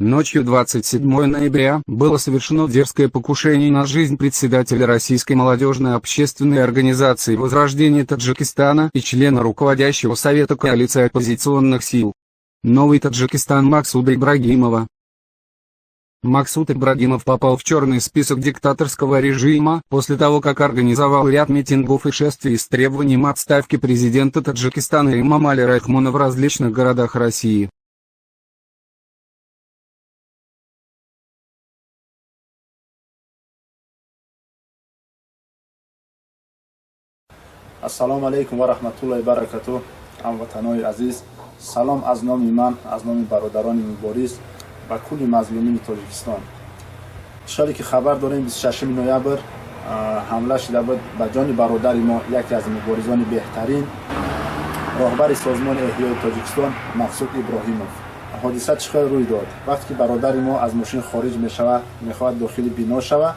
Ночью 27 ноября было совершено дерзкое покушение на жизнь председателя Российской молодежной общественной организации «Возрождение Таджикистана» и члена руководящего совета коалиции оппозиционных сил «Новый Таджикистан» Максуда Ибрагимова. Максуд Ибрагимов попал в черный список диктаторского режима после того, как организовал ряд митингов и шествий с требованием отставки президента Таджикистана Эмомали Рахмона в различных городах России. Ассалому алайкум ва раҳматуллоҳи баракатуҳ. Ҳамватанои азиз, салом аз номи ман, аз номи бародарони мубориз ба кулли мазлумини Тоҷикистон. Чӣ ки хабар дорем, 26 ноябр ҳамла шуда буд ба ҷони бародари мо, яке аз муборизони беҳтарин, роҳбари Созмони эҳёи Тоҷикистон Мақсуд Иброҳимов. Ҳодиса чӣ хел рӯй дод? Вақте ки бародари мо аз мошин хориҷ мешавад, мехоҳад дохили бино шавад,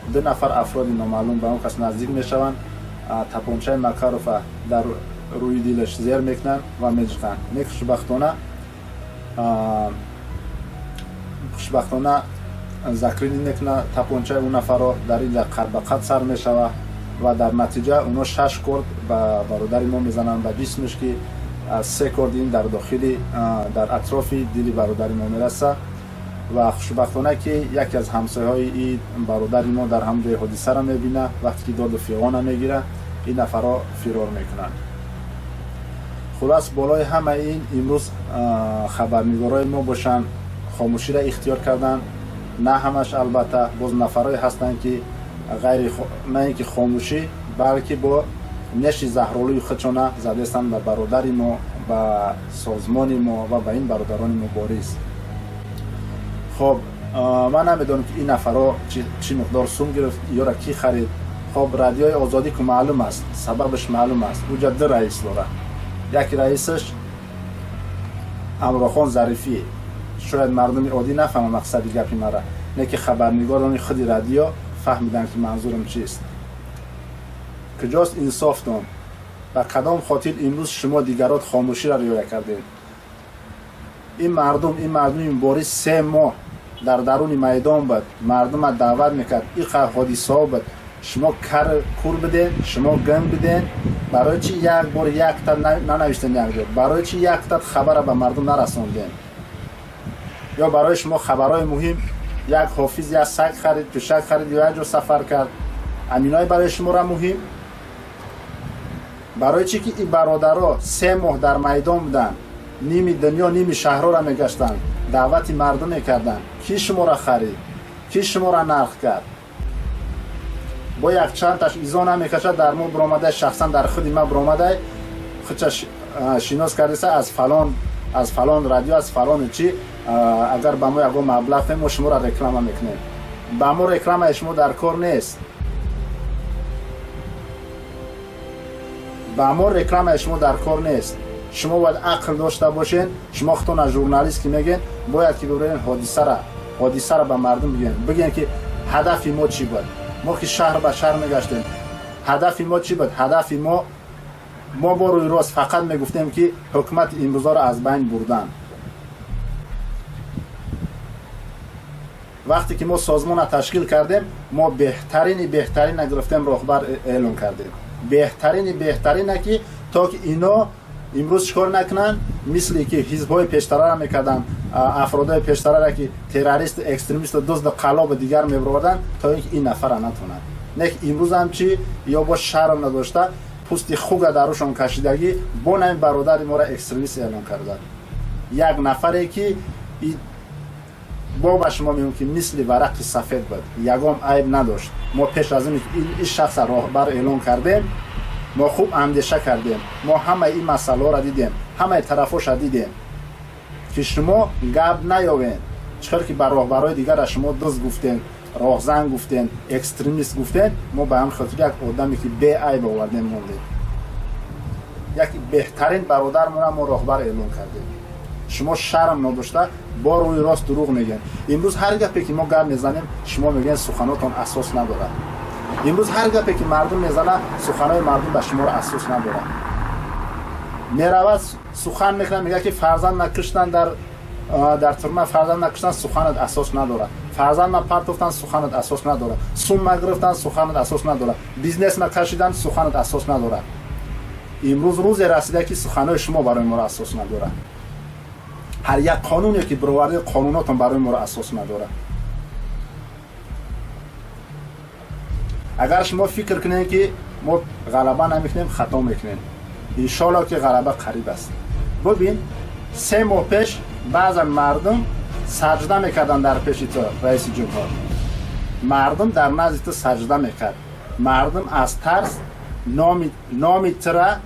ду нафар афроди номаълум ба он кас наздик мешаванд, тапончаи Макарова дар рӯи дилаш зер мекунанд ва меҷиқанд. Не, хушбахтона закрыли мекунад тапончаи он нафарро. Дар ин ҷа қад ба қад сар мешавад ва дар натиҷа оно шаш корд ба бародари мо мезананд ба ҷисмаш, ки се корд ин дар дохили, дар атрофи дили бародари мо мерасад. Ва хушбахтона ки яке аз ҳамсояҳои ин бародари мо дар ҳамон ҷои ҳодисаро мебинад. Вақте ки доду фиғона мегирад, ин нафарҳо фирор мекунанд. Хулас, болои ҳамаи ин имрӯз хабарнигорои мо бошанд, хомӯширо ихтиёр карданд. На ҳамаш, албатта, боз нафарое ҳастанд, ки ғайри на ин ки хомӯшӣ, балки бо неши заҳролӯи худшона задестанд ба бародари мо, ба созмони мо ва ба ин бародарони мубориз. Хоб, ман намедонам, ки ин нафарҳо чӣ миқдор сум гирифт, ёра кӣ харид. Хоб, Радиои Озодӣ ку маълум аст, сабабаш маълум аст. Уҷа ду раис дорад. Яке раисаш Амрохон Зарифӣ. Шояд мардуми оддӣ нафаҳма мақсади гапи мара, не ки хабарнигорони худи радио фаҳмиданд, ки манзурам чист. Куҷост инсофтон? Ба кадом хотир имрӯз шумо дигарот хомӯширо риоя кардед? Ин мардум, ин мардуми мубориз 3 моҳ дар даруни майдон буд, мардума даъват мекард. Иқа ҳодисаҳо буд, шумо кар кур биден, шумо гин биден. Барои чи як бор якта нанавиштен як ҷо? Барои чи якта хабара ба мардум нарасонден? Ё барои шумо хабарҳои муҳим як ҳофиз як саг харид, тӯшак харид ё як ҷо сафар кард, аминое барои шуморо муҳим? Барои чӣ ки ин бародаро 3 моҳ дар майдон буданд, ними дунё, ними шаҳрҳоро мегаштанд, даъвати мардум мекарданд? Кӣ шуморо харид? Кӣ шуморо нарх кард? Бо якчандташ изо намекашад, дар мо биромадай, шахсан дар худи ма биромадай, худша шинос кардеса, аз фалон, аз фалон радио, аз фалону чӣ, агар ба мо ягон маблағ дем, мо шуморо реклама мекунем. Ба мо рекламаи шумо дар кор нест. Ба мо рекламаи шумо дар кор нест. Шумо бояд ақл дошта бошен. Шумо худтона журналист ки мегӯен, бояд ки бибурен ҳодисара ба мардум бигӯен, бигӯен, ки ҳадафи мо чӣ буд. Мо ки шаҳр ба шаҳр мегаштем, ҳадафи мо чӣ буд? Ҳадафи мо бо рӯи рост фақат мегуфтем, ки ҳукумати имрӯзаро аз байн бурдан. Вақте ки мо созмона ташкил кардем, мо беҳтарини беҳтарина гирифтем, роҳбар эълон кардем, беҳтарини беҳтарина, ки то ки ино имрӯз чӣ кор накунанд, мисли ки ҳизбҳои пештарара мекарданд, афродои пештарара, ки террористу, экстремисту, дузду, қалобу дигар мебароварданд, то ин ки ин нафара натонанд. Не ки имрӯзам чӣ ё бо шарм надошта, пусти хуга дарушон кашидагӣ, бо нами бародари моро экстремист эълон карданд. Як нафаре ки бо ба шумо мегӯм, ки мисли варақи сафед буд, ягон айб надошт. Мо пеш аз он ки ин шахса роҳбар эълон кардем, мо хуб андеша кардем, мо ҳамаи ин масъалаҳоро дидем, ҳамаи тарафоша дидем, ки шумо гап наёвен. Чӣ хел ки ба роҳбарои дигара шумо дузд гуфтен, роҳзан гуфтен, экстремист гуфтен, мо ба ҳамин хотир як одаме, ки беайб овардем, мондем. Як беҳтарин бародармона мо роҳбар эълон кардем. Шумо шарм надошта бо рӯи рост дурӯғ мегӯед. Имрӯз ҳар гапе ки мо гап мезанем, шумо мегӯед, суханотон асос надорад. Имрӯз ҳар гапе ки мардум мезанад, суханои мардум ба шуморо асос надорад. Меравад, сухан мекунад, мегӯяд, ки фарзанд накуштанд дар Дар турма фарзанд накуштан суханат асос надорад. Фарзанд напартофтан суханат асос надорад. Сумма гирифтан суханат асос надорад. Бизнес накашидан суханат асос надорад. Имрӯз рӯзе расида, ки суханҳои шумо барои моро асос надорад. Ҳар як қонуне ки бироварди, қонунотон барои моро асос надорад. Агар шумо фикр кунед, ки мо ғалаба намекунем, хато мекунем. Иншоалло, ки ғалаба қариб аст. Бубин, 3 моҳ пеш баъзан мардум саҷда мекарданд дар пеши ту, раиси ҷумҳур. Мардум дар назди ту саҷда мекард. Мардум аз тарс номи тира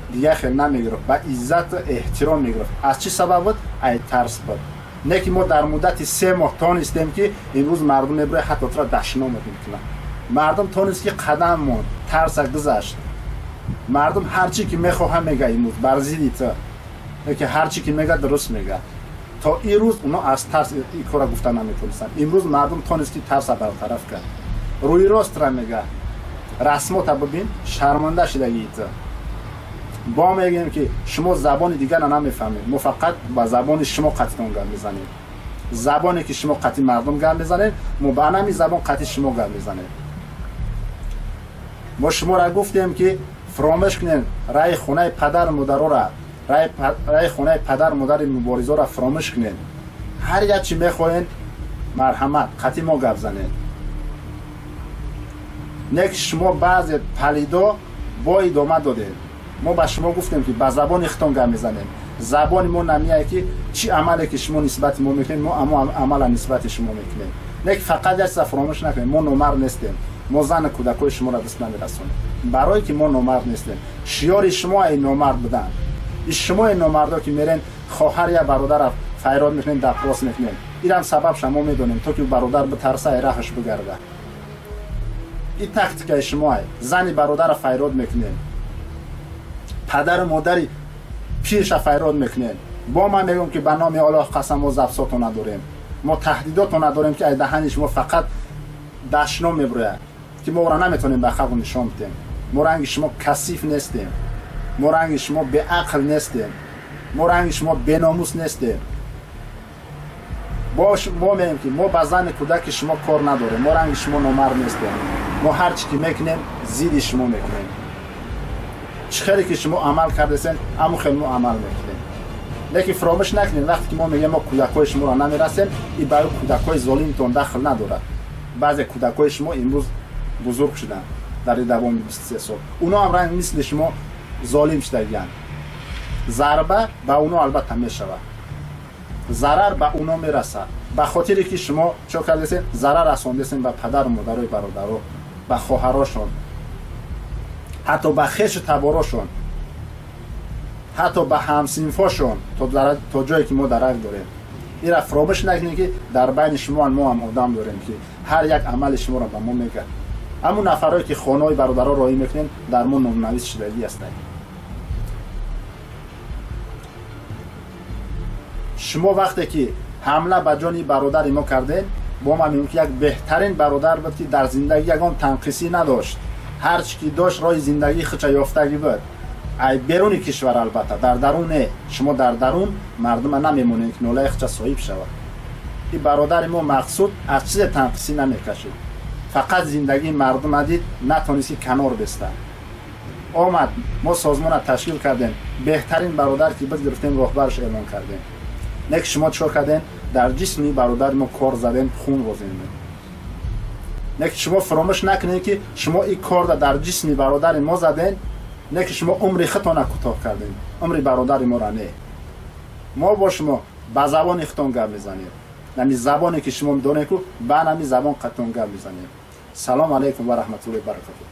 дигар хел намегирифт, ба иззату эҳтиром мегирифт. Аз чӣ сабаб буд? Ай тарс буд. Не ки мо дар муддати 3 моҳ тонистем, ки имрӯз мардум мебирояд, ҳатто тура дашномат мекунад. Мардум тонист, ки қадам монд, тарса гузашт. Мардум ҳар чӣ ки мехоҳа мега имрӯз бар зидди ту, ки ҳар чӣ ки мега, дуруст мега. То ин рӯз оно аз тарс ин кора гуфта наметонистанд. Имрӯз мардум тонист, ки тарса бартараф кард, рӯи ростра мега. Расмота бибин, шарманда шидагии ту. Бо мегӯем, ки шумо забони дигара намефаҳмед. Мо фақат ба забони шумо қатитон гап мезанем. Забоне ки шумо қатъи мардум гап мезанед, мо ба ҳамин забон қатъи шумо гап мезанем. Мо шуморо гуфтем, ки фуромӯш кунед раи хонаи падару модарора, раи хонаи падару модари муборизоро фуромӯш кунед. Ҳар як чӣ мехоҳед, марҳамат, қатъи мо гап занед. Не ки шумо баъзе палидо бо идома додед. Мо ба шумо гуфтем, ки ба забони хитон гап мезанем. Забони мо намияе, ки чӣ амале ки шумо нисбати мо мекунед, мо амо амала нисбати шумо мекунем. Не ки фақат як чиза фуромӯш накунем: мо номард нестем. Мо зану кӯдакҳои шуморо даст намерасонем, барое ки мо номард нестем. Шиёри шумо ай номард будан. И шумои номардо, ки мерен, хоҳар я бародара файрод мекунем, допрос мекунем. Инам сабабша мо медонем, то ки бародар битарса, ай раҳаш бигарда. И тактикаи шумоай. Зани бародара файрод мекунем, падару модари пирша файрод мекунем. Бо ман мегӯм, ки ба номи Оллоҳ қасам, мо запсото надорем, мо таҳдидото надорем, ки ай даҳани шумо фақат дашном мебирояд, ки мо ора наметонем ба халқ нишон бидем. Мо ранги шумо касиф нестем, мо ранги шумо беақл нестем, мо ранги шумо беномус нестем. Мо мегӯем, ки мо ба зани кӯдаки шумо кор надорем. Мо ранги шумо номард нестем. Мо ҳар чӣ ки мекунем, зидди шумо мекунем. Чӣ хеле ки шумо амал кардесен, ҳамон хел мо амал мекунем. Лекин фуромӯш накунем, вақте ки мо мегӯем, мо кӯдакҳои шуморо намерасем, и ба кӯдакҳои золимтон дахл надорад. Баъзе кӯдакҳои шумо имрӯз бузург шуданд дар давоми 23 сол. Уно ҳам ранг мисли шумо золим шудагиянд. Зарба ба уно албатта мешавад, зарар ба уно мерасад, ба хотире ки шумо чо кардесен? Зарар расондесен ба падару модарои бародаро, ба хоҳарошон, ҳатто ба хешу таборошон, ҳатто ба ҳамсинфошон, то ҷое ки мо дарак дорем. Ира фуромӯш накунем, ки дар байни шумо мо ҳам одам дорем, ки ҳар як амали шуморо ба мо мегӯяд. Ҳамун нафарое ки хонаҳои бародаро роҳӣ мекунем, дар мо номнавис шудагӣ ҳастанд. Шумо вақте ки ҳамла ба ҷони бародари мо кардем, бо ман мегӯм, ки як беҳтарин бародар буд, ки дар зиндагӣ ягон танқисӣ надошт. Ҳар чӣ ки дошт, роҳи зиндагии худша ёфтагӣ буд ай беруни кишвар, албатта, дар дарун не. Шумо дар дарун мардума намемонед, ки нолаи худша соҳиб шавад. И бародари мо Мақсуд аз чизе танқисӣ намекашид, фақат зиндагии мардума дид, натонист ки канор беста. Омад, мо созмона ташкил кардем, беҳтарин бародар ки буд гирифтем, роҳбарш эълон кардем. Не ки шумо чикор кардем? Дар ҷисми бародари мо кор задем, хун воземем. Не ки шумо фуромӯш накунед, ки шумо ин корда дар ҷисми бародари мо заден. Не ки шумо умри худтона кӯтоҳ кардем, умри бародари моро не. Мо бо шумо ба забони худтон гап мезанем. Нами забоне ки шумо медонед ку, ба нами забон қаттон гап мезанем. Салом алайкум ва раҳматуллои баракатуҳ.